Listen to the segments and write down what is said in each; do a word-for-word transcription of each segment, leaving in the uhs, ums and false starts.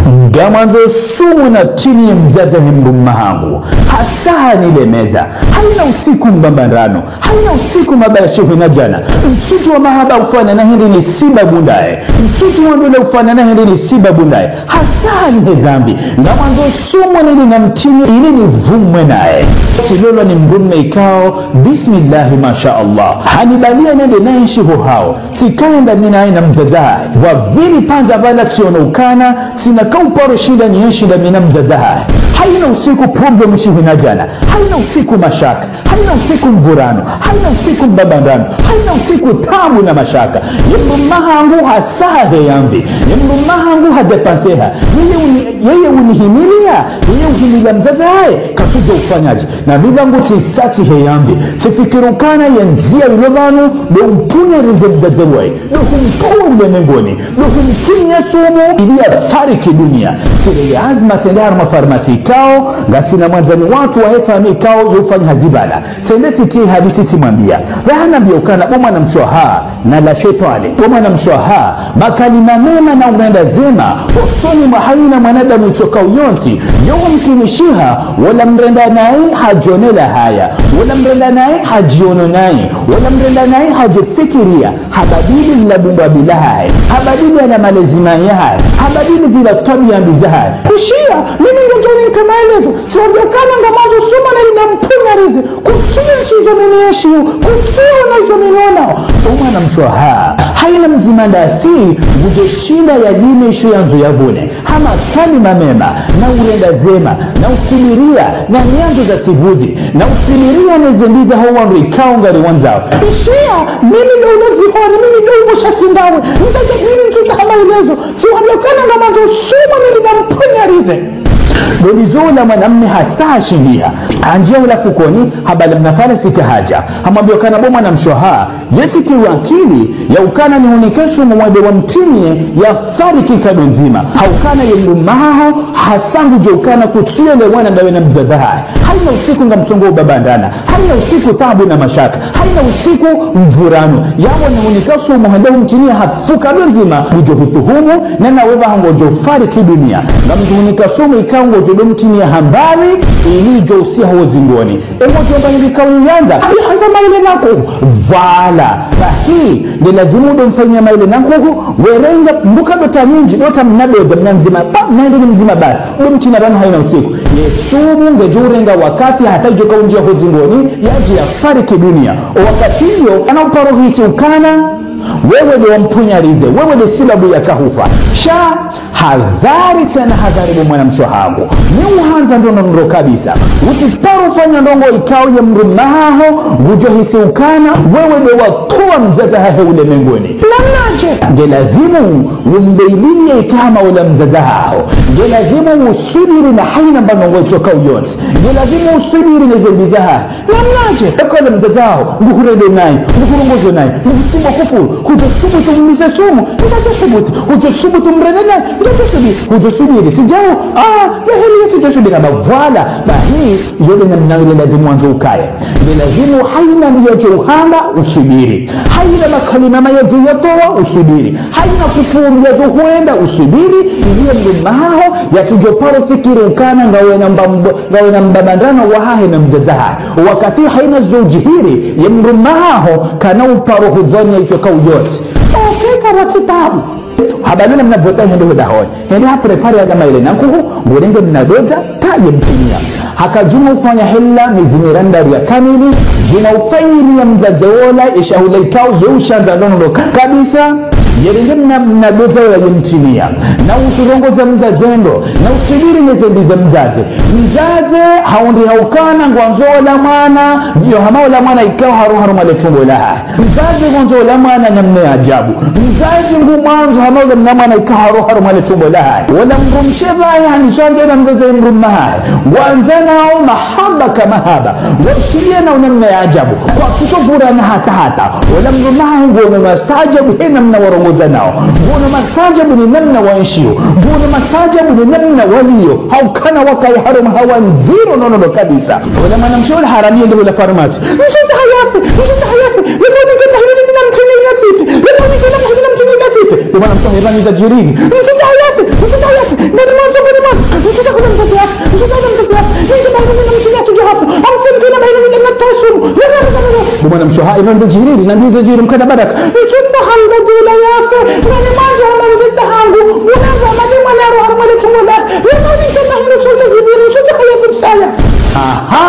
Ngamwandzo sumu na tini ye mdzadze he mdrume hangu. Hasa hanilemeza. Hayina usiku mbambandrano. Hayina usiku mabaya shihwina djana. Mtsutsu wa mahaba ufanya na hindri ni sibabu ndaye. Mtsutsu wa ndola ufanya na hindri ni sibabu ndaye. Hasa haniheza mvi. Ngamwandzo sumu nili na mtini ili nivumwe naye. Tsilolwa ni mdrume ikao, bismillahi masha Allah. Hanibalia nende naye ntsi ho hawo. Tsikaenda mi naye na mdzadze hahe. Wapvili pvandza pvala tsiono ukana, tsina kauparo shinda nienshi nda mi na mdzadze hahe. Hayina usiku problème shihwina djana. Hayina usiku mashaka. Hayina usiku mvurano. Hayina usiku mbambandrano. Hayina usiku tabu na mashaka. Ye mdrume hangu hasa haheya mvi. Ye mdrume hangu hadépenser ha. Yeye uni-, yeye unihimilia. Yeye uhimilia mdzadze hahe. Katsudjuwa ufanyadje. Na mi pvangu tsisa tsiheya mvi. Tsifikiri ukana ye ndzia ilo pvanu, ndo umpunyarize mdzadze wahe. Ndo humtowa ulemengoni. Ndo humtinia sumu, ili yafariki dunia. Tsile ye azma tsende harumwa farmasi ikao, ngasina mwandzani watru wahe famiyi ikao, yo ufanya hazi pvala. Tsende tsitsi hadisi tsimwambia. Pvahanambia ukana, bo mwanamshe waha, na la shetwani. Bo mwanamshe waha, makalima mema na urenda zema, hosoni mwa hayina mwanadamu itsoka uyontsi, yo umkinishiha, wola mrenda naye hadjonela haya, wola mrenda naye hadjiono naye, wola mrenda naye hadjifikiria, habadili lila bumba bila hahe, habadili yala malezi maye hahe, habadili zila twabia mbi zahahe. Ishia, mimi ngedjo nika maelezo, tsiwambia ukana ngamwandzo sumu nili na mpunyarize, kutsuenshi izo mi nienshio, kutsuona izo mi nionao. O mwanamshe waha, hayina mdzima ndasi, ngudjo shinda yalime isho yandzo yavune. Ha makalima mema, na urenda zema, na usubiria, na nyandzo za sivuzi, na usubiria ne zembi zaho wandru ikao ngariwandzao. Ishia, mimi ndo ulo dzihoni, mimi ndo ulo shatsindawe, mtata mimi mtsutsaha maelezo, tsiwambia ukana ngamwandzo sumu nili na mpunyarize. Ndo lizo la mwanamme hasa hashindiha. Handjia hula fukoni, habala mna fala sita hadja. Hamwambia ukana bo mwanamshe waha, yetsi kiwakili, ya ukana nihunike sumu wende wamtinie, yafariki nkado ndzima. Ha ukana ye mdrume haho, hasa ngudjo ukana kutsuelewana ndawe na mdzadze hahe. Hayina usiku ngamtsongo ubambandrana. Hayina usiku tabu na mashaka. Hayina usiku mvurano. Yawo nihunika sumu hende humtinie hafu nkado ndzima. Ngudjo hutuhumu, na nawe pvaho ngodjo fariki dunia. Ngamdjo hunika sumu ikao ngodjo ndo mtinie hambari, ili idjo usia ho zingoni. Emodjo mba hindri kauyandza. Yandza maele na nkuhu. Pvala. Bahi. Nde lazimu ndo mfanya maele na nkuhu. Werenga mbuka ndo ta nyindji, ndo ta mna dodza, mna ndzima. Pa, mna hindri ni mdzima bala. Ndo mtinia pvanu hayina usiku. Ye sumu ngedjo urenga wakati hata idjo kaundjia ho zingoni, yadje yafariki dunia. O wakati iyo, ana uparo hisi ukana, wewe ndo wampunyarize, wewe ndo sibabu yaka hufa. Sha, hadhari tsena hadhari bo mwanamshe wahangu. Mi uhandza ndrongoo ndro kabisa. Utsiparo fanya ndrongoo ikao ye mdrume haho, ngudjo hisi ukana, wewe ndo watowa mdzadze hahe ulemengoni. Namnadje? Ngelazimu, umbe ilimi ya ikao hama wola mdzadze haho. Ngelazimu usubiri na hayina mba ndrongoo itsoka uyontsi. Ngelazimu usubiri ne zembi zahahe. Namnadje? Eka wola mdzadze haho, nguhurendo naye, nguhurongozo naye, nguhutsumbo kufuru, hudjo subutu umise sumu, ndjadjo subutu, hudjo subutu mrende naye, ndjadjo subutu, hudjo subiri, tsidjao, ah, ya heli ya tsidjo subiri, aba pvala, bahi, yo nde namna ile lazimu wandzo ukaye. Nde lazimu hayina mbi yadjo uhamba, usubiri. Hayina makalima mema yadjo yatowa, usubiri. Hayina kufuru yadjo hwenda, usubiri, ili ye mdrume haho, yatsudjo paro fikiri ukana ngawena mbambo, ngawena mbambandrano wahahe na mdzadze hahe. Wakati hayina zo udjihiri, ye mdrume haho kana uparo hudhwani ya itsoka uyontsi. Okay, kapvatsi tabu. Habalula mna bota hende ho dahoni. Hende ha préparer yala maele na nkuhu, ngurenge mna dodza, ta ye mtinia. Haka djuma ufanya hela mezi mirandaru ya kamili, djuma ufanyiliya mdzadze wola, ye shahula ikao, ye ushandza ndrongoo ndro kabisa, yerenge mna, mna dodza wola ye mtinia. Na usurongoza mdzadze ndro, na usubiri ne zembi za mdzadze. Mdzadze, haundri ha ukana, ngwandzo wola mwana, yo hama wola mwana ikao haro harumwa le tumbo lahahe. Mdzadze ngwandzo wola mwana namna ya ajabu. Mdzadze ngumwandzo hama wola mna mwana ikao haro harumwa le tumbo lahahe. Wola mdrumshe pvahe hanitswandza na mdzadze mdrume hahe. Ngwandzanao mahaba ka mahaba. Ngwashilianao namna ya ajabu. Kwatsutso vurana hata hata. Wola mdrume hahe nguono mastaajabu he namna warongozanao. Nguono mastaajabu ne namna waenshio. Nguono mastaajabu ne namna walio. Ha ukana wakaye harumwa hawa ndziro nono ndro kabisa. Wola mwanamshe wola haramia hende hola farmasi. Msuse hayafe, msuse hayafe. Lesa unike mahili na mtini ila tsife. Lesa unike na mahili na mtini ila tsife. Bo mwanamshe waha, eba nizo zidjiri. Mtsutsahe yafe, mtsutsahe yafe. Ngari mwandzo, ngari mwandzo. Mtsutsahe hula mzazi yafe, mtsutsahe hula mzazi yafe. Nende bahi mwanamshe yatsudja hafu. Amtsi mtena bahi mwanamshe na tasu. Bo mwanamshe waha, eba nizo zidjiri, na ndizo zidjiri, mkana baraka. Mtsutsaha mzazi ula yafe. Ngari mwandzo hama mtsutsaha hangu. Unaza mali mwana ro harumwa le tumbo la. Yesu ni kama hino tsontsa zibiri. Mtsutsaha yafe, mtsutsaha yafe. Aha.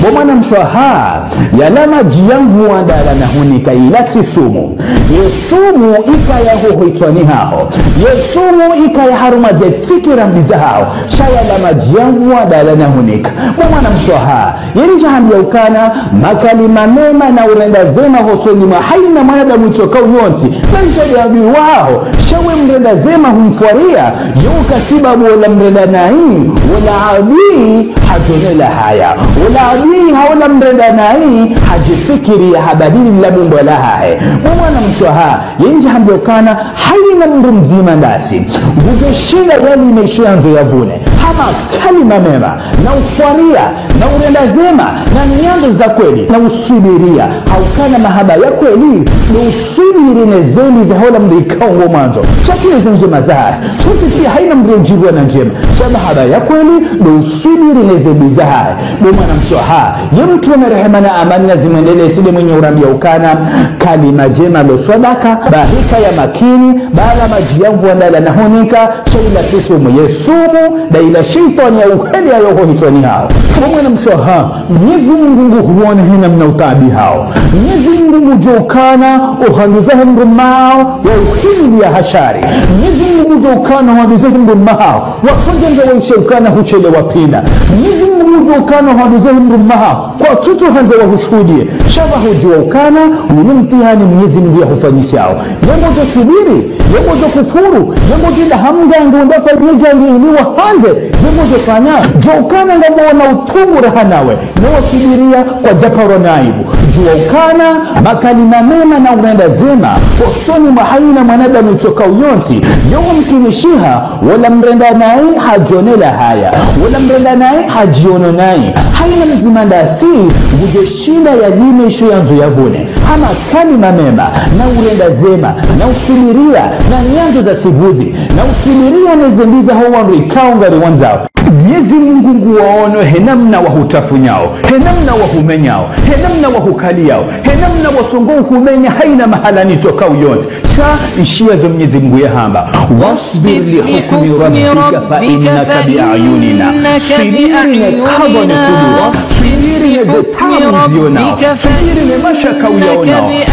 Bo mwanamshe waha, yala madji ya mvua ndala nahunika ila tsi sumu. Ye sumu ikaya hoho hitswani haho. Ye sumu ikaya harumwa ze fikira mbi zahaho. Sha yala madji ya mvua ndala nahunika. Bo mwanamshe waha, ye ndja hambia ukana, makalima mema na urenda zema hosoni mwa haina mwanadamu itsoka uyontsi. Na ndja hambia waho, sha we mrenda zema humfwaria, yo uka sibabu ola mrenda nayi, ola adui hadjonela haya. Ola adui ha ola mrenda nayi, hadjifikiri ya habadili la bumbo lahahe. Bo mwanamshe waha, ye ndja hambia ukana, haina mndru mdzima ndasi. Ngudjo shinda yalime isho yandzo yavune. Ha makalima mema, na ufwaria, na urenda zema, na nyandzo za kweli, na usubiria. Ha ukana mahaba ya kweli, ndo usubiri ne zembi za hola mndru ikao ngo mwandzo. Sha tsi ne ze ndjema zahahe. Sontsi pia haina mndru udjibiwa na ndjema. Sha mahaba ya kweli, ndo usubiri ne zembi zahahe. Bo mwanamshe waha, ye mtrume rehema na amani nazimwendelee tsi nde mwenye urambia ukana, kalima ndjema ndo swadaka, bahi kaya makini, ba yala madji ya mvua ndala nahunika, sha ila tsi sumu. Ye sumu, nda ila shetwani ya uheli ya yoho hitswani haho. Bo mwanamshe waha, Mnyezi Mungu nguhuona hena mna utaabihao. Mnyezi Mungu ngudjo ukana ohandu zahe mdrume waho wa uhimiliya ha shari. Mnyezi Mungu ngudjo ukana ohandu zahe mdrume waho watsondjandza waishe ukana hushelewa pvina. Mnyezi Mungu ngudjo ukana ohandu zahe mdrume waho kwatsutsu handza wahushuhudie. Sha ba hudjua ukana, unu mtihani Mnyezi Mungu yahufanyishao. Ye ngodjo subiri, ye ngodjo kufuru, ye ngodjo enda ha mganga unda fanye djambi ili wahandze, ye ngodjo fanya, djua ukana ngamwona utungu raha nawe, na wasubiria kwadjaparwa na aibu. Djua ukana, makalima mema na urenda zema, hosoni mwa haina mwanadamu itsoka uyontsi, yo umkinishiha, ola mrenda nayi hadjonela haya. Ola mrenda nayi hadjiono nayi. Haina mdzima ndasi, ngudjo shinda yalime isho yandzo yavune. Ha makalima mema, na urenda zema, na usubiria, na nyandzo za sibuzi, na usubiria ne zembi zaho wandru ikao ngari wandzao. Mnyezi Mungu nguwaono hena mna wahutafunyao, hena mna wahumenyao, hena mna wahukaliyao, hena mna watsongo uhumenya haina mahala itsoka uyontsi. Sha ishiya zo Mnyezi Mungu yahamba. واصبر لحكم ربك فإنك بأعيننا. Subiri ne kadha ne kudura. Subiri ne ze taabu uzionao. Subiri ne mashaka uyaonao. Wewe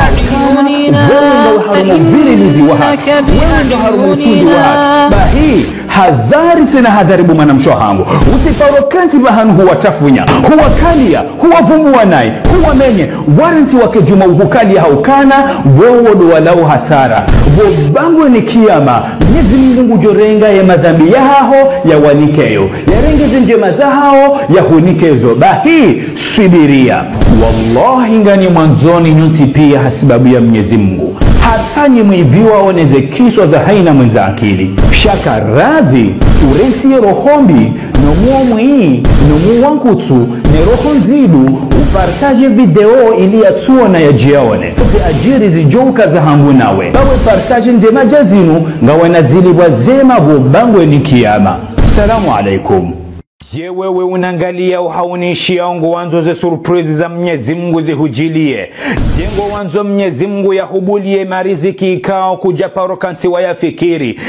ngawe harumwa uvirilizi wahatru. Wewe ngawe harumwa utundu wahatru. Bahi, hadhari tsena hadhari bo mwanamshe wahangu. Utsiparo kentsi pvahanu huwatafunya, huwakaliya, huwavumbuwa nayi, huwamenye, warantsi wake djuma uhukaliya ha ukana, wowo ndo walao hasara. Pvo bangweni kiyama, Mnyezi Mungu ngudjo renga ye madhambi yahaho yawanikeyo, yarenge ze ndjema zahaho yahunikezo. Bahi, subiria. Wallahi ngani mwandzoni nyontsi pia ha sibabu ya Mnyezi Mungu. Hata nyi mwibiwa one ze kiswa za haina mwendza akili. Sha ka radhi, urentsi ye roho mbi, no muo mwi, no muo wa nkutsu, ne roho ndzidu, upartage video ili yatsuona yadjiyaone. Ze adjiri zidjo uka zahangu nawe. Bawe partage ndjema dja zinu, ngawe na zilipvwa zema pvo bangweni kiyama. Salamu alaikum. Ye wewe unangaliyao hau unishiyao, ngowandzo ze surprise za Mnyezi Mungu zihudjiliye? Ye ngowandzo Mnyezi Mungu yahubuliye mariziki ikao kudjaparo kantsi wayafikiri?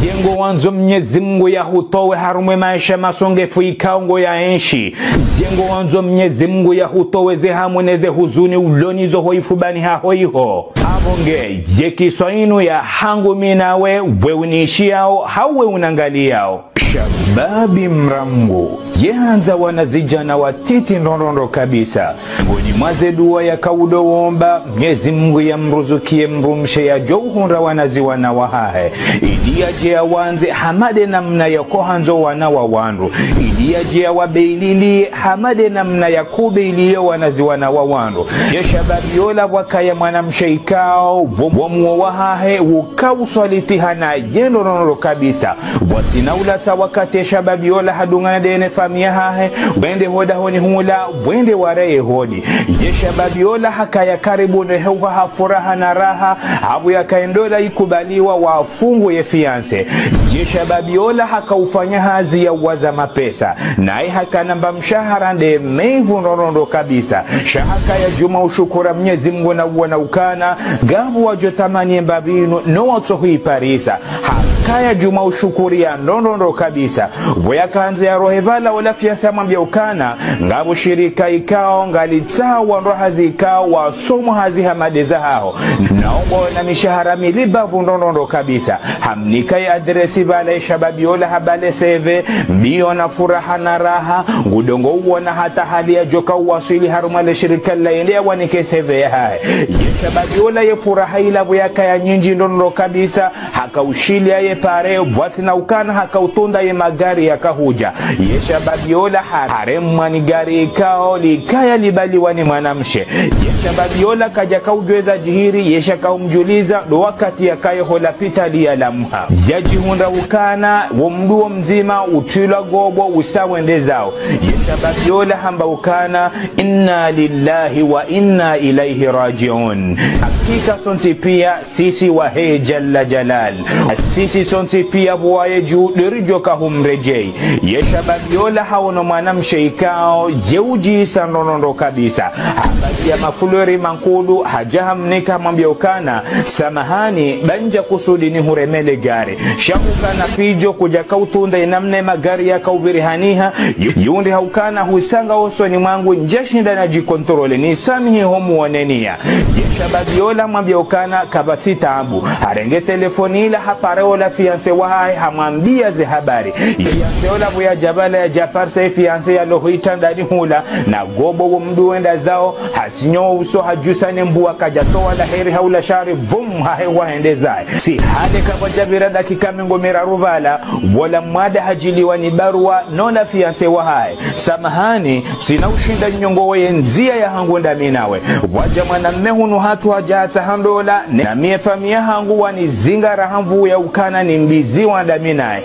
Ye ngowandzo Mnyezi Mungu yahutowe harumwa ye maesha masongefu ikao ngoyaenshi? Ye ngowandzo Mnyezi Mungu yahutowe ze hamu ne ze huzuni ulo nazo ho ifubani haho iho? Apvo nge, ye kiswa inu yahangu mi nawe, we unishiyao, hau we unangaliyao. Shababi mramngu, ye handza wanazidjana watiti ndrondrondro kabisa. Ngoni mwa ze dua yakao udo womba, Mnyezi Mungu yamruzukiye mdrumshe yadjo uhundra wanaziwana wahahe, ili yadje yawandze hama de namna yako handzo wana wa wandru, ili yadje yawabeililiye hama de namna yako ubeiliya wanaziwana wa wandru. Ye shababi yola pvwakaya mwanamshe ikao Ao, wo, wo muo wahahe, uka uswalitiha naye ndrondrondro kabisa. Watsina ulatsa wakati ye shababi ola hadungana ndaye ne famiyi yahahe, wende hodahoni hula, wende wareye hodi. Ye shababi ola hakaya karibu ne heuha ha furaha na raha, hapvo yaka ye ndola ikubaliwa wafungu ye fiancé. Ye shababi ola haka ufanya hazi ya uwaza mapesa. Naye hakana mba mshahara nde meivu ndrondrondro kabisa. Sha hakaya djuma ushukura Mnyezi Mngu na uona ukana, ngapvo wadjo tamani ye mbapvi inu, no watso huiparisa. Hakaya djuma ushukuriya ndrondrondro kabisa. Pvo yakandza yarohe pvala ola fiancé hamwambia ukana, ngapvo shirika ikao, ngalitsaho wandru hazi ikao, wasomo hazi hama ndeza haho. Naomba na mishahara milipvwa ndrondrondro kabisa. Hamnika ye adresse pvala ye shababi ola habale C V, mbio na furaha na raha, ngudjo uona hata hali yadjoka uwaswili harumwa le shirika lila yende yawanike C V yahahe. Ye shababi ola ye furaha ila pvo yakaya nyindji ndrondrondro kabisa, haka ushilia ye pare, pvwatsina ukana haka utunda ye magari yaka hudja. Ye shababi ola ha-, haremwa ni gari ikao, likaya libaliwa ni mwanamshe. Ye shababi ola kadjaka udjueza djihiri, ye shaka umdjuliza, ndo wakati yakaya ho lapitali yalamha. Yadjihundra ukana, wo mdru wo mdzima, utrilwa gobo, usa wende zao. Ye shababi ola hamba ukana, إنا لله وإنا إليه راجعون. Hakika sontsi pia, sisi wahe Jalla Jalal. Sisi sontsi pia pvwaye dju, ndo ridjoka humredjei. Ye shababi ola haono mwanamshe ikao, djeudjisa ndrondrondro kabisa. Habaliya mafulori mankudu, hadja hamnika hamwambia ukana, samahani, ba ndja kusudi nihuremee le gari. Sha hukana pvidjo kudjaka utunda ye namna ye magari yaka upvirihaniha, yu-, yundri ha ukana husanga osoni mwangu ndjashinda nadjikontrole, nisamihi ho muonenia. Ye shababi ola hamwambia ukana kapvatsi taabu. Harenge telefoni ila hapare ola fiancé wahahe hamwambia ze habari. Fiancé ola pvo yadja pvala yadja parisa ye fiancé yalo ho itrandani hula, na gobo wo mdru wenda zao, hasinyo uso hadjusa ne mbuwa kadjatowa la heri hau la shari, vum, hahewa hende zahe. Si hale kapvwadjapvira dakika mengo miraru pvala, wola mwade hadjiliwa ni barua, no la fiancé wahahe. Samahani, tsina ushinda nyongo weye ndzia yahangu ndami nawe. Wadja mwanamme hunu hatru hadja hatsaha ndola, ne, na mie famiyi yahangu wanizingara ha nvu ya ukana nimbiziwa ndami naye.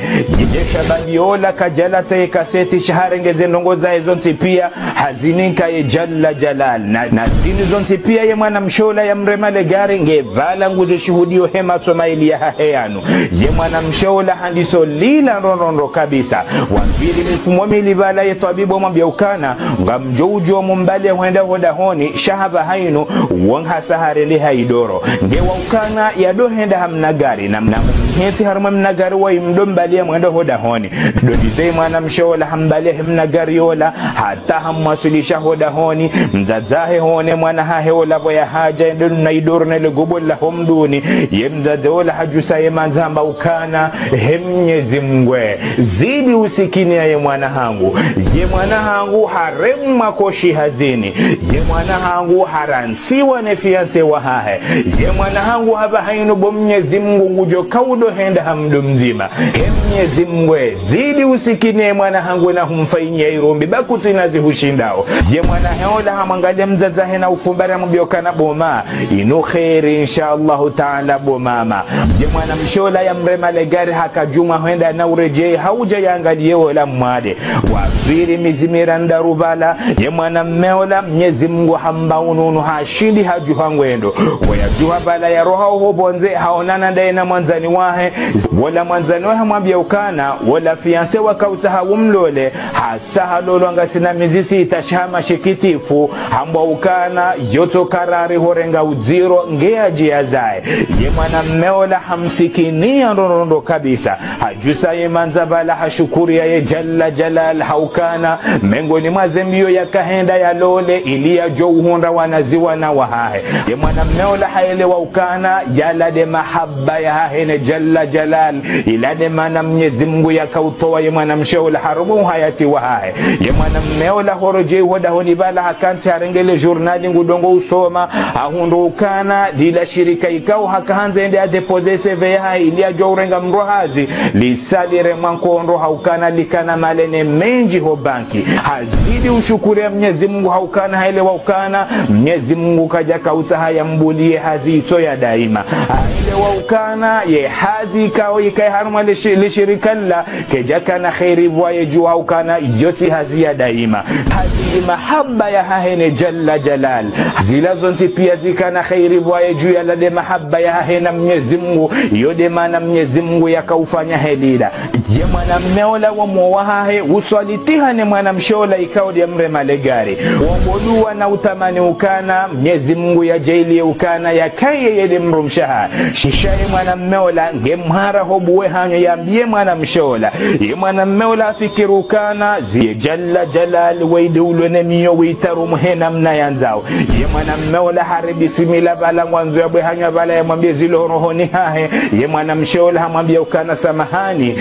Ye shababi ola kadjalatsa ye kaseti sha harenge ze ndrongoo zahe zontsi pia, hazinika ye Jalla Jalal. Na, na zinu zontsi pia ye mwanamshe ola yamrema le gari nge pvala nguzishuhudio he matso maili yahahe yanu. Ye mwanamshe ola handiso lila ndrondrondro kabisa. Wapviri mifumo mili pvala ye twabibu hamwambia ukana, ngamdjo udjo mumbaliya hwenda hodahoni, sha hapvaha inu, wo nhasa hareli ha idoro. Nge wa ukana, yado henda ha mna gari, na, na mhetsi harumwa mna gari wayi mdo mbaliya mwenda hodahoni. Ndo ndize mwanamshe ola hambaliya he mna gari ola, hata hamwaswilisha hodahoni, mdzadze hahe hone mwana hahe ola pvo yahadja, ndo na idoro ne le gobo la ho mdruni, ye mdzadze ola hadjusa ye mandza hamba ukana, he Mnyezi Mngu, zidi usikiniya ye mwana hangu. Ye mwana hangu haremwa koshi hazini. Ye mwana hangu harantsiwa ne fiancé wahahe. Ye mwana hangu hapvaha inu bo Mnyezi Mngu ngudjo kaudo henda ha mdru mdzima. He Mnyezi Mngu, zidi usikiniye mwana hangu na humfanyiya irumbi, ba kutsina zihushindao. Ye mwana hahe ola hamwangaliya mdzadze hahe na ufumbara hamwambia ukana bo ma, inu kheri, insha Allahu taala, bo mama. Ye mwanamshe ola yamrema le gari haka djuma hwenda na uredjei, haudja yangaliye ola mwade. Wapviri mezi miraru pvala, ye mwanamme ola Mnyezi Mngu hamba ununu hashindi hadjuha ngwendo. Wo yadjuha pvala yaroha oho pvondze, haonana ndaye na mwandzani wahe. Wola mwandzani wahe hamwambia ukana, wola fiancé waka utsaha umlole, hasa halolwa ngasina mezi sita sha ha mashikitifu, hambwa ukana, yotso karari hurenga udziro, nge yadje yazaye. Ye mwanamme ola hamsikiniya ndrondrondro kabisa. Hadjusa ye mandza pvala hashukuriya ye Jalla Jalal ha ukana, mengoni mwa ze mbio yaka henda yalole, ili yadjo uhundra wanazi wana wahahe. Ye mwanamme ola haelewa ukana, yala nde mahaba yahahe ne Jalla Jalla Jalal. Ila nde mana Mnyezi Mungu yakautowa ye mwanamshe ola harumwa uhayati wahahe. Ye mwanamme ola horodjei hodahoni pvala hakantsi harenge le journal ngudongo usoma, hahundru ukana lila shirika ikao haka handza ende adéposer C V yahahe ili yadjo urenga mdru hazi, lisalire mwa nkondo ha ukana likana malene mendji ho banki. Hazidi ushukuriya Mnyezi Mungu ha ukana haelewa ukana Mnyezi Mungu kadjaka utsaha yambuliye hazi itso ya daima. Haelewa ukana ye hazi ikao ikaye harumwa le shi-, le shirika lila, kedjakana kheri pvwaye dju ha ukana iyo tsi hazi ya daima. Hazidi mahaba yahahe ne Jalla Jalal. Zila zontsi pia zikana kheri pvwaye dju yala nde mahaba yahahe na Mnyezi Mungu, iyo nde mana Mnyezi Mungu yakaufanya hali ila. Ye mwanamme ola wo mwo wahahe uswalitiha ne mwanamshe ola ikao nde yamrema le gari. Womba dua na utamani ukana Mnyezi Mungu yadjaaliye ukana yakaye ye nde mdrumshe wahahe. Sha ye mwanamme ola nge mhara ho buwe hanyo yambiye mwanamshe ola. Ye mwanamme ola hafikiri ukana zi Jalla Jalal weye nde ulo ne miyo witarumu he namna yandzao. Ye mwanamme ola hari bismillah pvala ngwandzo yabwe hanyo pvala yamwambiye zilo rohoni hahe. Ye mwanamshe ola hamwambiya ukana samahani,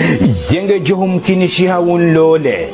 ye ngedjo humkinishiha unlole.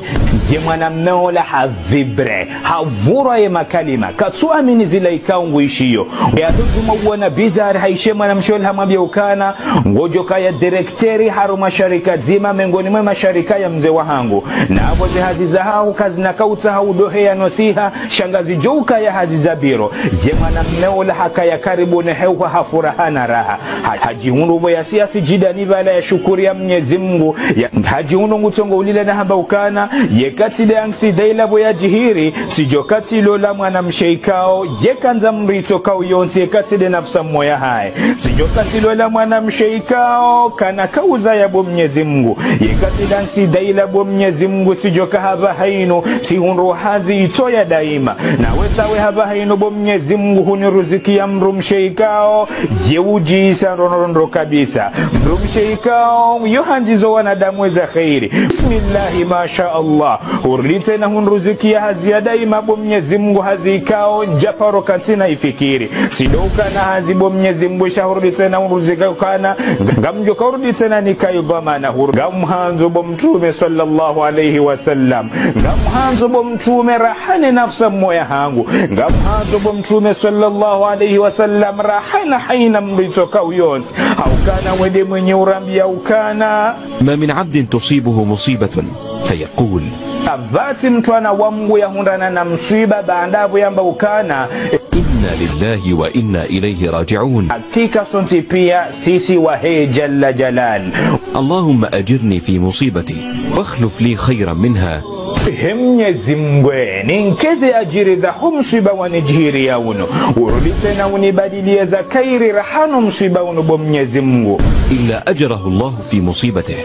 Ye mwanamme ola ha vibré, havurwa ye makalima, katsu amini zila ikao nguishiyo. Yadodjuma uona bizarre, haishiya mwanamshe ola hamwambiya ukana ngodjo kaya directeur harumwa sharika dzima mengoni mwe masharika ya mze wahangu. Na apvo ze hazi zahaho kazina kautsaha udoheya no siha, sha ngazidjo ukaya hazi za biro. Ye mwanamme ola hakaya karibu ne heuha ha furaha na raha. Ha-, hadjihundru pvo yasiya sijidani pvala yashukuriya Mnyezi Mungu. Ya-, hadjihundru ngutsongo ulila na hamba ukana, yeka tsi nde aksida ila pvo yadjiri, tsidjoka tsilola mwanamshe ikao, yeka handza mdru itso kao yontsi yeka tsi nde nafsi mmoya hahe. Tsidjoka tsilola mwanamshe ikao, kana kauzaya bo Mnyezi Mungu. Yeka tsi nde aksida ila bo Mnyezi Mungu, tsidjoka hapvaha inu, tsihundru hazi itso ya daima. Nawe tsawe hapvaha inu bo Mnyezi Mungu huniruzikiya mdrumshe ikao, ye udjisa ndrondrondro kabisa. Mdrumshe ikao, yo handzizo wanadamu weza kheri. Bismillahi, masha Allah. Hurudi tsena hunruzikiya hazi ya daima bo Mnyezi Mungu hazi ikao, ndjaparo kantsina ifikiri. Tsidjo ukana hazi bo Mnyezi Mungu sha hurudi tsena hunruzikiya ukana, ngamdjo ka hurudi tsena nikayi dhwamana hur-, ngamhandzo bo Mtrume sallallahu alayhi wa sallam. Ngamhandzo bo Mtrume raha ne nafsi mmoya hangu. Ngamhandzo bo Mtrume sallallahu alayhi wa sallam raha na haina mdru itso kao yontsi. Ha ukana weye nde mwenye urambiya ukana. ما من عبد تصيبه مصيبة فيقول. Kapvatsi mtrwana wa Mungu yahundrana na mswiba baanda apvo yamba ukana. إنا لله وإنا إليه راجعون. Hakika sontsi pia sisi wahe Jalla Jalal. اللهم أجرني في مصيبتي واخلف لي خيرا منها. He Mnyezi Mungu, ninike ze adjiri za ho mswiba wanidjiriya unu. Urudi tsena unibadiliye za kheri raha no mswiba unu bo Mnyezi Mungu. إلا أجره الله في مصيبته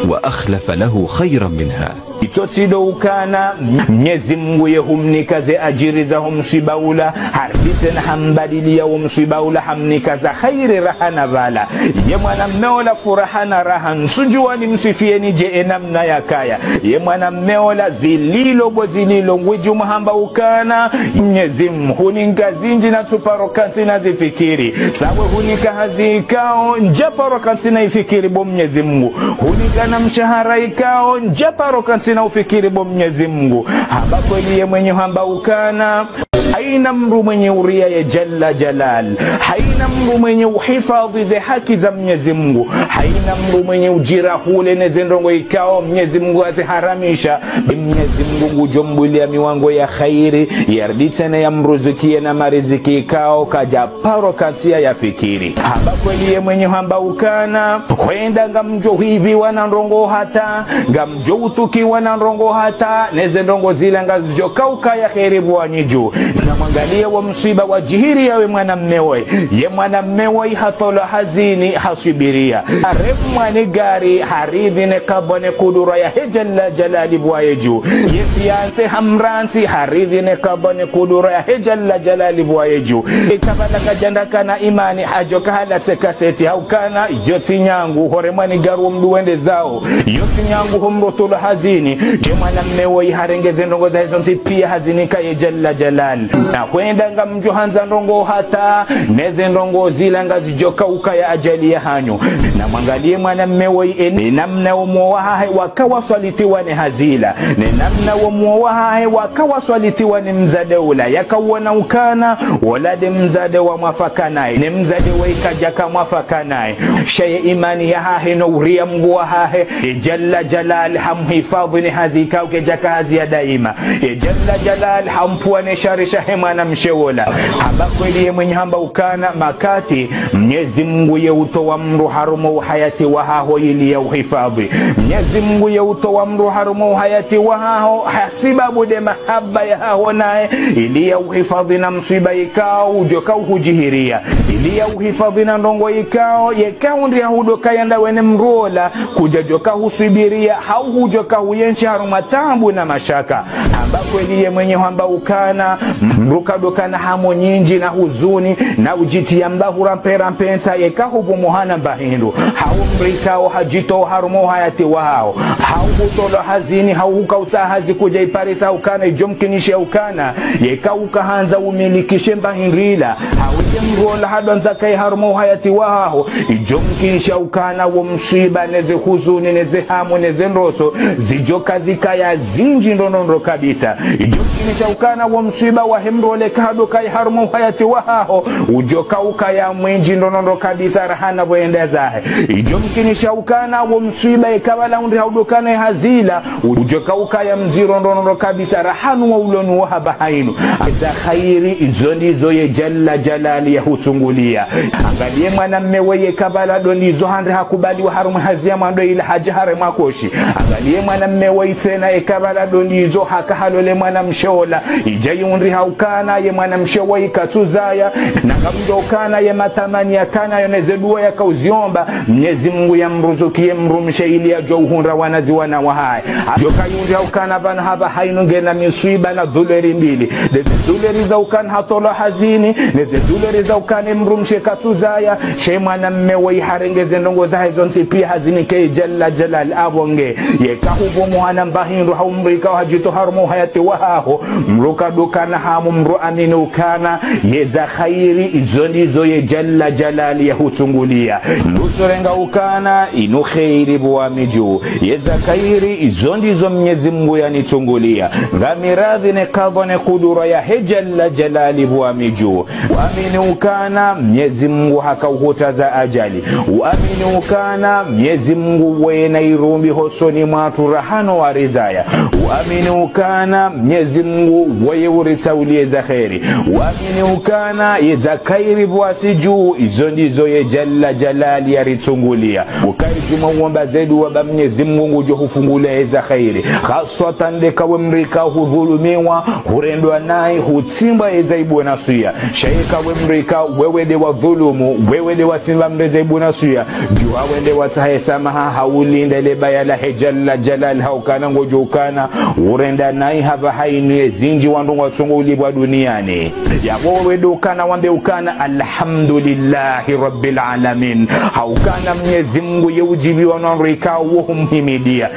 وأخلف له خيرا منها. Itso tsidjo ukana, Mnyezi Mungu ye humnika ze adjiri za ho mswiba ula, harudi tsena hambadiliya wo mswiba ula hamnika za kheri raha na pvala. Ye mwanamme ola furaha na raha, ntsudjuwa nimswifiyeni dje ye namna yakaya. Ye mwanamme ola zililo bo zililo, ngudjuma hamba ukana, Mnyezi Mungu, huninka zindji na tsuparo kantsina zifikiri. Tsawe hunika hazi ikao, ndjaparo kantsina ifikiri bo Mnyezi Mungu. Hunika na mshahara ikao, ndjaparo kantsina ufikiri bo Mnyezi Mungu. Hamba kweli ye mwenye hamba ukana. Haina mdru mwenye uriya ye Jalla Jalal. Haina mdru mwenye uhifadhi ze haki za Mnyezi Mungu. Haina mdru mwenye udjira hule ne ze ndrongo ikao Mnyezi Mungu haziharamisha. Mnyezi Mungu ngudjo mbuliya miwango ya kheri, yarudi tsena yamruzukiye na mariziki ikao kadja paro kantsiya yafikiri. Hamba kweli ye mwenye hamba ukana, hwenda ngamdjo hwibiwa na ndrongo hata, ngamdjo utukiwa na ndrongo hata, ne ze ndrongo zila ngazidjo ka ukaya kheri pvwanyu dju. Na mwangaliye wo mswiba wadjiriya we mwanamme woyi. Ye mwanamme woyi hatolwa hazini haswibiriya. Haremwa ni gari haridhi ne kadhwa ne kudura ya he Jalla Jalali pvwaye dju. Ye fiancé hamrantsi haridhi ne kadhwa ne kudura ya he Jalla Jalali pvwaye dju. Ikapvala kadjandra kana imani hadjoka halatse kaseti ha ukana, yo tsi nyangu, horemwa ni gari wo mdru wende zaho. Yo tsi nyangu ho mdru tolwa hazini. Ye mwanamme woyi harenge ze ndrongo zahe zontsi pia hazinika ye Jalla Jalal. Na hwenda ngamdjo handza ndrongo hata, ne ze ndrongoo zila ngazidjo kauka ya ajali yahanyu. Namwangaliye mwanamme woyi, e, ne namna wo mwo wahahe waka waswalitiwa ne hazi ila, ne namna wo mwo wahahe waka waswalitiwa ne mdzadze ula, yaka uona ukana wola nde mdzadze wa mwafaka naye, ne mdzadze woyi kadjaka mwafaka naye. Sha ye imani yahahe no uria Mngu wahahe, ye Jalla Jalal hamhifadhwi ne hazi ikao kedjaka hazi ya daima. Ye Jalla Jalal hampvuwa ne shari shahe mwanamshe wola. Hamba kweli ye mwenye hamba ukana makati, Mnyezi Mngu ye utowa mdru harumwa uhayati wahaho ili ya uhifadhwi. Mnyezi Mngu ye utowa mdru harumwa uhayati wahaho, hasibabu nde mahaba yahaho naye, ili ya uhifadhwi na mswiba ikao udjoka uhudjihiria, ili ya uhifadhwi na ndrongoo ikao yeka undri ya hudokaya ndawe ne mdru ola, kudjadjoka huswibiria, hau hudjoka huyenshi harumwa taabu na mashaka. Hamba kweli ye mwenye hamba ukana, mdru kadokana hamu nyindji na huzuni, na udjitia mba hura mpera mpentsa, yeka hupvumuha na mba hindru. Hau mdru ikao hadjitowa harumwa uhayati wahaho, hau hutolwa hazini, hau hukautsaha hazi kudja iparisa ukana, idjo mkinisha ukana, yeka ukahandza umilikishe mba hindru ila, hau ye mdru ola hadjwandza kaye harumwa uhayati wahaho, idjo mkinisha ukana wo mswiba, ne ze huzuni, ne ze hamu, ne ze ndroso, zidjoka zikaya zindji ndro ndro ndro kabisa. Idjo mkinisha ukana wo mswiba wahe mdru ola eka hadokaya harumwa uhayati wahaho, udjoka ukaya mwindji ndro ndro ndro kabisa raha na pvo yende zahe. Idjo mkinisha ukana wo mswiba eka pvala undri haudokana ye hazi ila, udjoka ukaya mdziro ndro ndro ndro kabisa raha nu wa ulo nu wo hapvaha inu. Eza khairi, izo ndizo ye Jalla Jalali yahutsungulia. Angaliye mwanamme woyi eka pvala ndo ndizo handri hakubaliwa harumwa hazi ya mwando ila hadja haremwa koshi. Angaliye mwanamme woyi tsena eka pvala ndo ndizo haka halole mwanamshe ola. Idja yiundri haukana ye mwanamshe woyi katsuzaya. Na ngamdjo ukana ye matamani yakana yo ne ze dua yaka uziomba, Mnyezi Mngu yamruzukiye mdrumshe ili yadjo uhundra wana zi wana wahahe. Hadjoka yiundri haukana pvanu hapvaha inu ngena miswiba na dhulweri mbili. Nde ze dhulweri za ukana hatolwa hazini, ne ze dhulweri za ukana ye mdrumshe katsuzaya, sha ye mwanamme woyi harenge ze ndrongoo zahe zontsi pia hazinike ye Jalla Jalal apvo nge. Yeka hupvumuha na mba hindru hau mdru ikao hadjitowa harumwa uhayati wahaho, mdru kadokana hamu, mdru amini ukana, yeza khairi, izo ndizo ye Jalla Jalali yahutsungulia. Mdru tsorenga ukana, inu khairi pvwami dju. Yeza khairi, izo ndizo Mnyezi Mngu yanitsungulia. Ngamiradhi ne kadha ne kudura yahe Jalla Jalali pvwami dju. Uamini ukana Mnyezi Mngu haka uhutaza ajali. Uamini ukana Mnyezi Mngu weye na irumbi hosoni mwatru raha no warizaya. Uamini ukana Mnyezi Mngu weye uritsauliye za kheri. Uamini ukana yeza khairi pvwasi dju, izo ndizo ye Jalla Jalali yaritsungulia. Ukaye djuma uomba ze dua ba Mnyezi Mngu ngudjo hufungulia yeza khairi. Khaswatan eka we mdru ikao hudhulumiwa, hurendwa nayi, hutsimbwa yeza aibu na suya. Sha yeka we mdru ikao wewe nde wadhulumu, wewe nde watsimba mdru yeza aibu na suya, djuha wende watsahe swamaha, hau ulinde le baya lahe Jalla Jalal, haukana ngodjo ukana urenda nayi hapvaha inu ye zindji wandru ngwatsongo ulipvwa duniani. Yapvo wewe ndo ukana wambe ukana, Alhamdulillahi Rabbil Alamin. Haukana Mnyezi Mngu ye udjibiwa no wandru ikao wo humhimidia.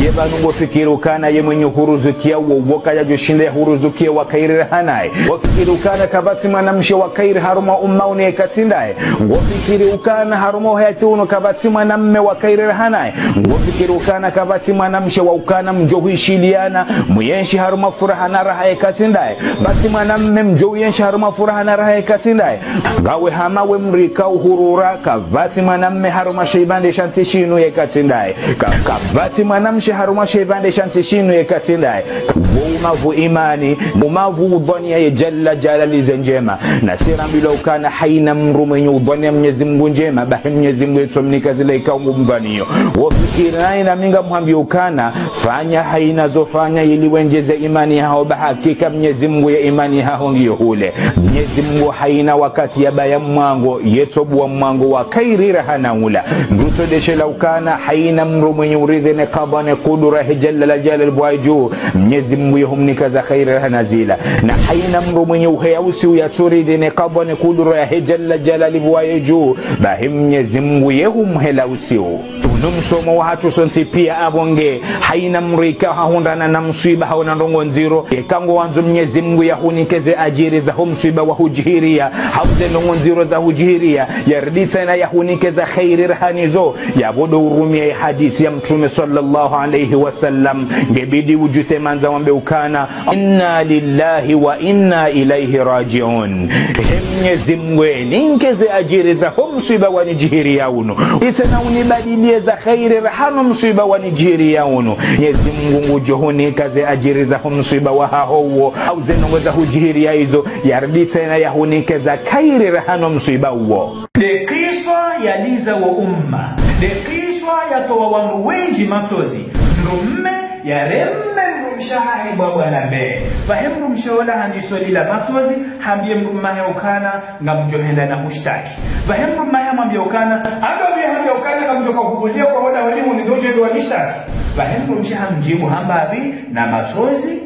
Ye pvanu ngofikiri ukana ye mwenye huruzukia wo, wo kayadjo shinda yahuruzukie wa khairi raha naye. Ngofikiri ukana kapvatsi mwanamshe wa khairi harumwa umma unu yeka tsi ndaye. Ngofikiri ukana harumwa uhayati unu kapvatsi mwanamme wa khairi raha naye. Ngofikiri ukana kapvatsi mwanamshe wa ukana mdjo huishiliana, muyenshi harumwa furaha na raha yeka tsi ndaye. Pvatsi mwanamme mdjo uyenshi harumwa furaha na raha yeka tsi ndaye. Ngawe hama we mdru ikao uhurura, kapvatsi mwanamme harumwa she shipvandre sha ntsi shinu yeka tsi ndaye. Ka-, kapvatsi mwanamshe harumwa she shipvandre sha ntsi shinu yeka tsi ndaye. Wo umavu imani, umavu udhwaniya ye Jalla Jalali ze ndjema. Na si rambilwa ukana haina mdru mwenye udhwaniya Mnyezi Mngu ndjema, bahi Mnyezi Mngu yetsomnika zila ikao ngumdhwaniyo. Wofikiri nayi nami ngamhwambiyo ukana, fanya haina zo fanya ili wendjeze imani yaho, ba hakika Mnyezi Mngu ye imani yaho ngiyo hule. Mnyezi Mngu haina wakati yabaya mwango, yetsobuwa mwango wa khairi raha na ula. Ndrutso deshela ukana, haina mdru mwenye uridhi ne kadha ne kudura he Jalla Jalal pvwa dju, Mnyezi Mngu ye humnika za khairi raha na zila. Na haina mdru mwenye uheya usiu yatsuridhi ne kadha ne kudura yahe Jalla Jalal pvwa dju, bahi Mnyezi Mngu ye humhela usiu. No msomo wahatru sontsi pia apvo nge, haina mdru ikao hahundrana na mswiba hau na ndrongoo ndziro, eka ngwandzo Mnyezi Mngu yahunike ze adjiri zaho mswiba wahudjiriya, hau ze ndrongoo ndziro zahudjiriya, yaridi tsena yahunike za kheri raha nizo, yapvo ndo urumia ye hadisi ya Mtrume swallallahu alayhi wa sallam, ngebidi udjuse mandza wambe ukana, إنا لله وإنا إليه راجعون. He Mnyezi Mngu, ninike ze adjiri zaho mswiba wanidjiriya unu. Itsena unibadiliye za kheri raha no mswiba wanidjiriya unu. Mnyezi Mngu ngudjo hunika ze adjiri zaho mswiba wahaho uwo, hau ze ndrongoo zahudjiriya izo, yaridi tsena yahunike za kheri raha no mswiba uwo. Nde kiswa yaliza wo umma. Nde kiswa yatowa wandru wendji matsozi. Mdrume yareme mdrumshe wahahe bwabwa na mbe. Pvahe mdrumshe ola handiso lila matsozi, hambiye mdrume wahe ukana, ngamdjo henda nahushtaki. Pvahe mdrume wahe hamwambiya ukana, ando mbi hambiya ukana, ngamdjo kahubuliya kwa hola holi huni ndo udjo ndo wanishtaki. Pvahe mdrumshe hamdjibu hamba pvi na matsozi,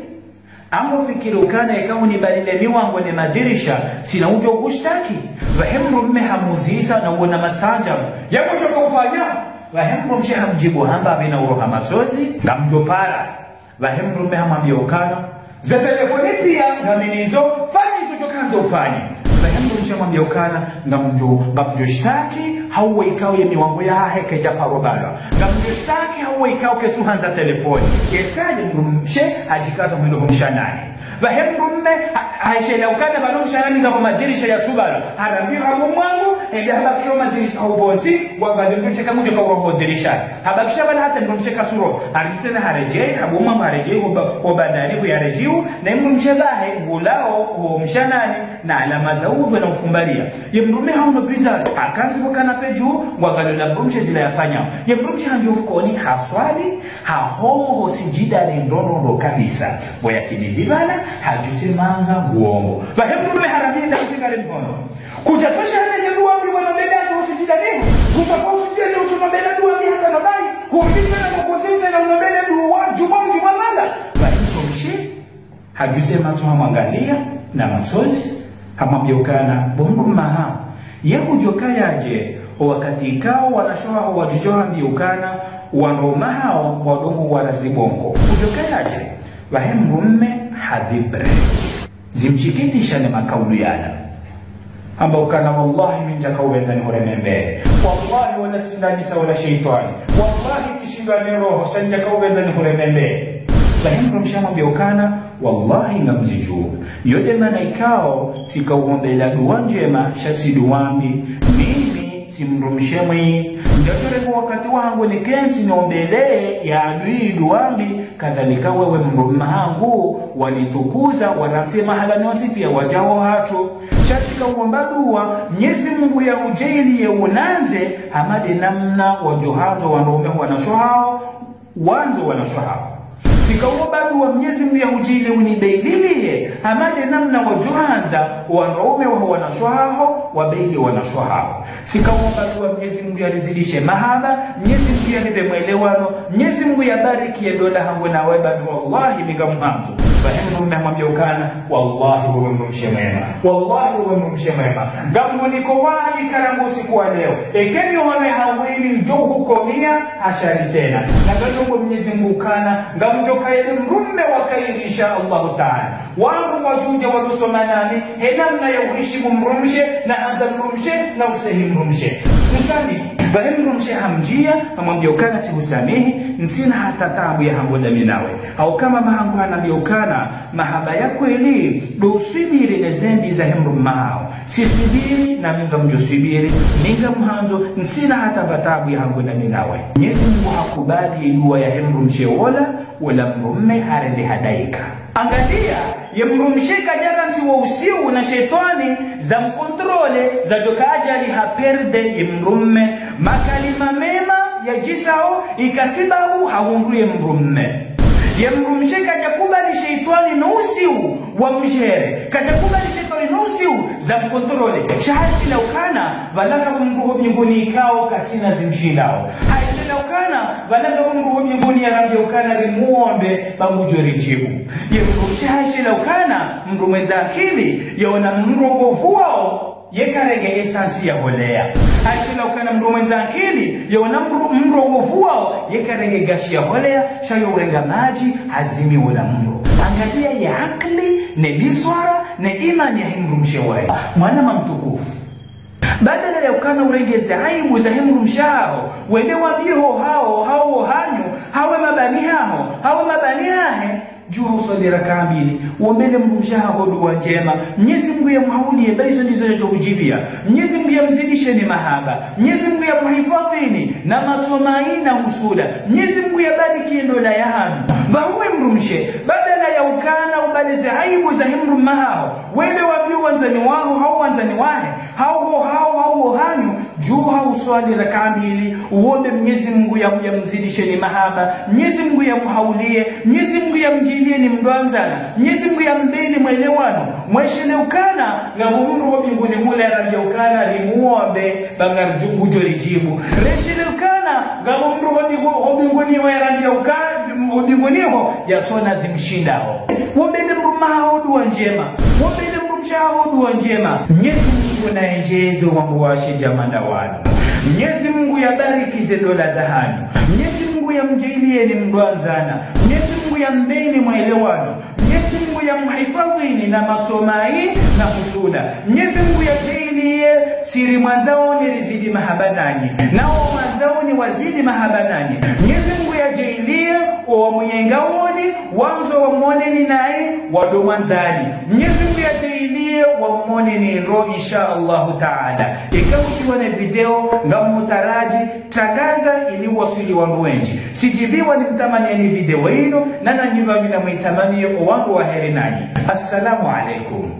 ngamfikiri ukana eka hunibalile miwango ne madirisha, tsina udjo hushtaki. Pvahe mdrume hamuzisa na uona masandja, yako udjo kaufanya? Pvahe mdrumshe hamdjibu hamba pvi na uroha matsozi, ngamdjo para. Pvahe mdrume hamwambiya ukana, ze telefoni pia ngaminizo, fanya izo udjo kandza ufanye. Pvahe mdrumshe hamwambiya ukana, ngamdjo, ngamdjo shtaki, hau wo ikao ye miwango yahahe kaidja paro balwa. Ngamdjo shtaki, hau wo ikao ketsu handza telefoni. Yetsaje mdrumshe hadjikaza mwendo ho mshanani. Pvahe mdrume ha-, haisheleya ukana pvanu mshanani ngapvo madirisha yatsu balwa. Harambiya hapvo mwangu, hende habakisha madirisha hau pvontsi, ngwangaliyo mdrumshe ka ngudjo kauroha ho dirisha. Habakisha pvala hata mdrumshe katsuro. Haritsena haredjeyi, hapvo mwangu haredjeyi, hoba, hoba ndani kuyaredjeyi, na mdrumshe pvahe, ngulao, ho mshanani, na alama za udhwa na ufumbariya. Ye mdrume haono bizarre, hakantsi pvo kanape dju, ngwangaliyo na mdrumshe zila yafanya. Ye mdrumshe handjiyo fukoni, haswali, hahomo ho sijidani ndo ndo ndo kabisa. Pvo yakilizi pvala, hadjuse mandza nguombo. Pvahe mdrume harambiya nda ushingale mhono. Kudjatosha hane ze dua mbi wanombeleya za ho sijidani. Kutsaha ho sijidani utsonombeleya dua mbi hata nabahi. Kumbisa na kukutsisa na unombeleya dua djumwa djumwa mala. Pvahe mdrumshe hadjuse matso hamwangaliya na matsozi, hamwambiya ukana, bo mdrume wahangu, ye kudjo kayaje, o wakati ikao wanashe waho wadjudjo hambiya ukana, wandrume wahawo wadungu warazi bongo. Kudjo kayaje, pvahe mdrume havibre. Zimsikitisha ne makaulu yala. Hamba ukana, wallahi, mi ndjaka upvendza nihureme mbe. Wallahi, wala tsi ndanisa wala shetwani. Wallahi, tsishindwa ne roho, sha ndjaka upvendza nihureme mbe. Pvahe mdrumshe hamwambiya ukana, wallahi, ngamzidjuo. Yo nde mana ikao, tsika uombeleya dua ndjema, sha tsi dua mbi. Mimi, tsi mdrumshe mwi. Ndjadjo renge wakati wahangu nikentsi niombeleye ye adui dua mbi, kadhalika wewe mdrume wahangu, wanitukuza, warantsi mahala nyontsi pia wadja ho hatru. Sha tsika uomba dua, Mnyezi Mngu yahudjaaliye unandze, hama nde namna wadjo handzo wandrume wanashe wahawo, wandzo wanashe wahawo. Tsika uomba dua, Mnyezi Mngu yahudjaaliye unibeililiye, hama nde namna wadjo handza, wandrume waho wanashe wahawo, wabeili wanashe wahawo. Tsika uomba dua Mnyezi Mngu yarizidishe mahaba, Mnyezi Mngu yaripe mwelewano, Mnyezi Mngu yabariki ye ndola hangu nawe, bani wallahi mi ngamhandzo. Pvahe mdrume hamwambiya ukana, wallahi wewe mdrumshe mwema. Wallahi wewe mdrumshe mwema. Ngamhuniko wali karangu usiku wa leo. Eka mi hone hangu ili ndjo hukomia, ha shari tsena. Na ngamdjo Mnyezi Mngu ukana, ngamdjo kaya mdrume wa kheri, insha Allahu Taala. Wandru wadjudja wadusoma nami, he namna ya uhishimu mdrumshe, na handza mdrumshe, na ustehi mdrumshe. Usamihi. Pvahe mdrumshe hamdjiya, hamwambiya ukana tsihusamihi, ntsina hata tabu yahangu ndami nawe. Hau kama mama hangu hanambiya ukana, mahaba ya kweli, ndo uswibiri ne zembi zahe mdrume wahaho. Tsiswibiri, nami ngamdjo swibiri, mi ngamhandzo, ntsina hata pvwa tabu yahangu ndami nawe. Mnyezi Mngu hakubali dua yahe mdrumshe ola, ola mdrume harende hadaika. Angaliya, ye mdrumshe kadjarantsi wo usiu na shetwani zamkontrole, zadjoka ajali haperde ye mdrume. Makalima mema yadjisao, ika sababu hahundru ye mdrume. Ye mdrumshe kadjakubali shetwani no usiu wamdjere. Kadjakubali shetwani no usiu zamkontrole. Sha haishiliya ukana, pvanu kapvo mdru ho mbinguni ikao katsina zimshindao. Haishiliya Kana, pvanu ngapvo mdru ho mbinguni yarambiya ukana rimuombe, ba ngudjo ridjibu. Ye mdrumshe hayishiliya ukana, mdru mwendza akili, yaona mdru ngopvuwao, ye karenge esansi yaholeya. Hayishiliya ukana mdru mwendza akili, yaona mdru, mdru ngopvuwao, ye karenge gashi yaholeya, sha yo urenga madji, hazimi wola mdru. Angaliya ye akili, ne biswara, ne imani yahe mdrumshe waye. Mwananya mtukufu. Badala ya ukana urenge ze aibu zahe mdrumshe waho, wende wambiye ho haho, haho hanyu, hawu mabani haho, hawu mabani hahe, djuha uswali rakaa mbili, wombele mdrumshe waho dua ndjema, Mnyezi Mungu yamhauliye, ba izo ndizo yadjo hudjibiya, Mnyezi Mungu yamzidisheni mahaba, Mnyezi Mungu yamhifadhwini, na matso mayi na husuda, Mnyezi Mungu yabariki ndola yahanyu. Ba huwe mdrumshe, badala ya ukana ubale ze aibu zahe mdrume waho, wende wambiye wandzani waho, hawu wandzani wahe, hawu ho haho, hawu ho hanyu, djuha uswali rakaa mbili, uombe Mnyezi Mungu ya, yamzidisheni mahaba, Mnyezi Mungu yamhauliye, Mnyezi Mungu yamdjiliyeni mdru mwandzana, Mnyezi Mungu yambeni mwelewano, mwishiliye ukana, ngapvo mdru ho mbinguni hule yarambiya ukana rimuombe, ba ngudjo ridjibu. Rishiliye ukana, ngapvo mdru ho mbingu-, ho mbinguni ho yarambiya uka-, ho mbinguni ho yatsona zimshindao. Wombele mdrume waho dua ndjema. Wombele mdrumshe waho dua ndjema. Mnyezi Mungu nayendjeze wandru washe djamanda wanu. Mnyezi Mungu yabariki ze ndola zahanyu. Mnyezi Mungu yamdjiliyeni mdru mwandzana. Mnyezi Mungu yambeni mwelewano. Mnyezi Mungu yamhifadhwini na matso mayi na husuda. Mnyezi Mungu yadjaliye si rimwandzaoni rizidi mahaba nanyi, nawo wamwandzaoni wazidi mahaba nanyi. Mnyezi Mungu yadjaliye owamnyengaoni wandzo wamwoneni nayi wado mwandzani. Mnyezi Mungu yadjaliye wamwoneni ndro, insha Allahu Taala. Eka mdjibiwa ne video, ngamhutaraji, tangaza ili waswili wandru wendji. Tsidjibiwa nimtamaniyeni video yinu, na nanyi pvamwe namwitamaniye owandru wa heri nanyi. Assalamu alaikum.